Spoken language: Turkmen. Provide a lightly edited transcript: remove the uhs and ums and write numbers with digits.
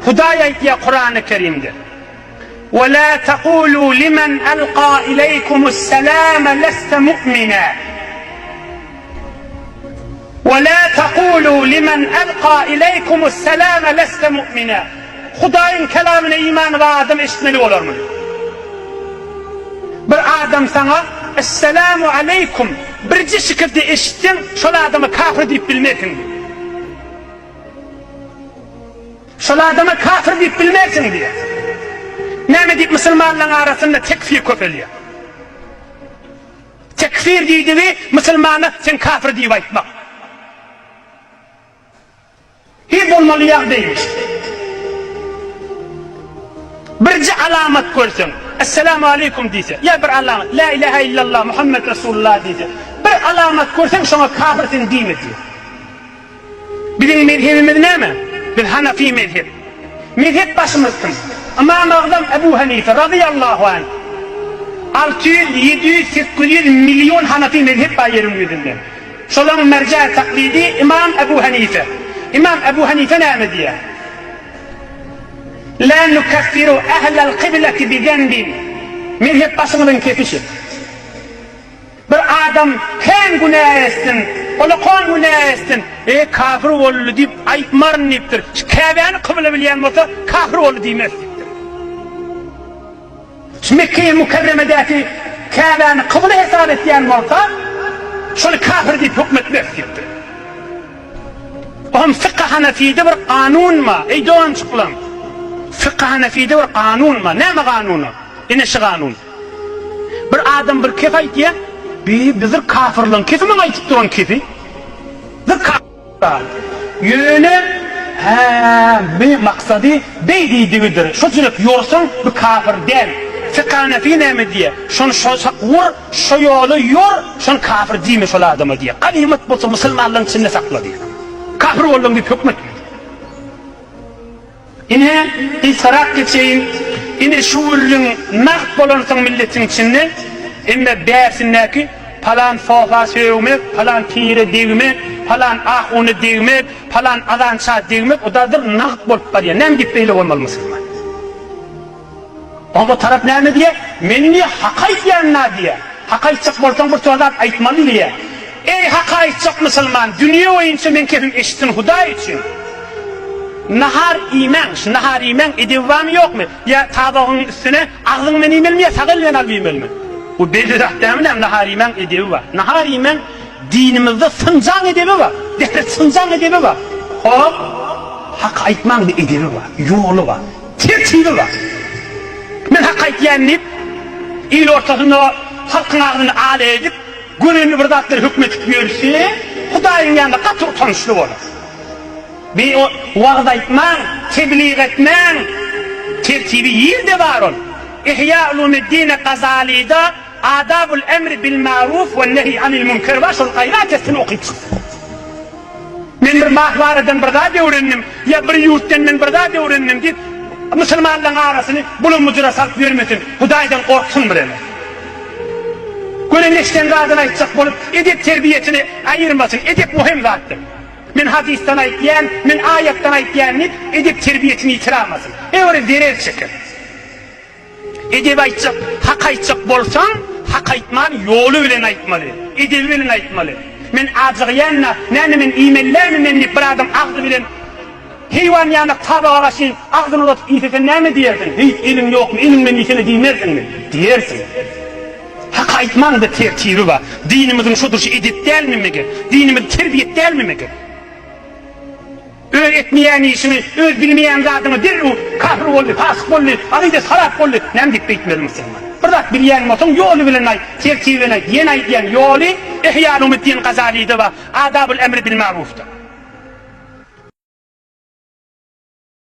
Hudaý aýtýar Kurany Kerimde. Ve la taqulu limen alqa ileýkumus selame leste mu'mina. Ve la taqulu limen alqa ileýkumus selame leste mu'mina. Hudaýyň kelamyna imany bar adam eşitmeli bolar muny. Bir adam saňa Esselamu aleýkum birje şikilde eşitseň şol adama kafir diýip bilmersiň diýip. Şol adama kafir diýip bilmersiň diýýär. Näme diýip musulmanlaryň arasynda tekfir köpelýär. Tekfir diýdigi musulmana sen kafir diýip aýtmak. Hi bolmaly ýagdaýmyş. Birje alamat görseň, Esselamu aleýkum diýse, ýa bir alamat, La ilahe illallah Muhammed Resulullah diýse, bir alamat görseň şoňa kafir sen diýme diýýär. Biziň mezhebimiz näme? Biz Hanafi mezheb. Mezhep başymyz kim? Ymam Agzam Ebu Hanife razyýallahu anh. 600, 700, 800 million Hanafi mezhep bar ýeriň ýüzünde. Şolaryň merje taklidi Ymam Ebu Hanife. Ymam Ebu Hanife näme diýýär? La nukeffiru ehlel kybleti bi zenbin. Mezhep başymyzyň kefi şu. Bir adam kän günä etsin, ulakan günä etsin, e, kafir boldy diýip aýtmaryn diýipdir. Şu Käbäni kybla bilýän bolsa, kafir boldy diýmeris diýipdir. Şu Mekge-i Mükerremedäki Käbäni kybla hesap etýän bolsa, şony kafir diýip höküm etmeris diýipdir. Ohm fykh hanafide bir kanun bar. Eý doganjyklarym, fykh hanafide bir kanun bar. Näme kanuny? Ine şu kanun. Bir adam bir kef aýtýa, bi bizir kafirleň kefi maňa aýtyp duran kefi. Bir kafir. Ýöne hä bi maksady beý diýdigidir. Şo jürek ýorsaň bu kafir däl. Fykh Hanefi näme diýýä? Şony şo çak wur, şo ýola ýor, şony kafir diýme şol adama diýýä. Ganymat bolsa musulmanlaryň içinde sakla diýýä. Kafir bolduň diýip höküm etme. Ine, gysgarak geçeýin, ine şu gürrüň nagt bolansoň milletiň içinde, emme bärsindäki palan sofa sögmek, palan pire degmek, palan ahuna degmek, palan azança degmek o dadyr nagt bolup barýar. Näme diýip beýle bolmaly musulman? Oňa tarap näme diýýär? Men diýýär, hak aýdýan-da diýýär. Hak aýtjak bolsaň bir söz zat aýtmaly diýýär. Eý, hak aýtjak musulman, dünýe boýunça meň kepim eşitsin Hudaý üçin. Nahar iýmäň, şu nahar iýmäň edebi barmy ýokmy? Ýa tabagyň üstüne agzyň bilen iýmelimi ýa sag el bilen alyp iýmelimi? Bu belli zat dälmi näme nahar iýmäň edebi bar. Nahar iýmäň dinimizde synjaň edebi bar. Dähret synjaň edebi bar. Hop, hak aýtmaň bir edebi bar, ýoly bar. Tertibi bar. Men hak aýtýan diýip, il ortasynda halkyň agzyny ala edip, görenini bir zatlar höküm edip ýörse, Hudaýyň ýanynda gaty utançly bolar. Bi wagyz aýtmaň, teblig etmäň, tertibi ýerde bar ol. Ihýa ulumiddine Gazalyda Adabul emri bil maruf we nehi anil münker bar, şol gaýrat etsin okyp çyksyn. Men bir mahwaradan bir zat öwrendim, ýa bir ýurtdan men bir zat öwrendim diýip, musulmanlaryň arasyny bulam-bujura salyp ýörmesin, Hudaýdan gorksun bireme. Gören eşiden zadyny aýtjak bolup, edep-terbiýesini aýyrmasyn, edep möhüm zatdyr. Men hadysdan aýtýan, men aýatdan aýtýan diýip, edep-terbiýesini ýitiralmasyn. Eger zerer çeker. Edep aýtjak, hak aýtjak bolsaň, hak aýtman ýoly bilen aýtmaly, edebi bilen aýtmaly. Men ajygýan-da, näme men iýmeli dälmi men diýip bir adam agzy bilen heýwan ýanak tabaga gaşyn agzyny uzadyp iýse sen näme diýersiň? Heý, eliň ýokmy, eliň bilen iýsene diýmersiňmi? Diýersiň. Hak aýtmaň-da tertibi bar. Dinimiziň şo durşy edep dälmi meger? Dinimiz terbiýet dälmi meger? Öz etmeýän işiňi, öz bilmeýän zadyňy derrew kafir boldy, fasyk boldy, akydasy harap boldy, näme diýip beýtmeli musulman? Bir zat bilýän bolsaň ýoly bilen aýt, tertibi bilen aýt, ýene aýdýan ýoly Ihýa Ulumiddin Gazalyda bar, Adabul emri bil marufda.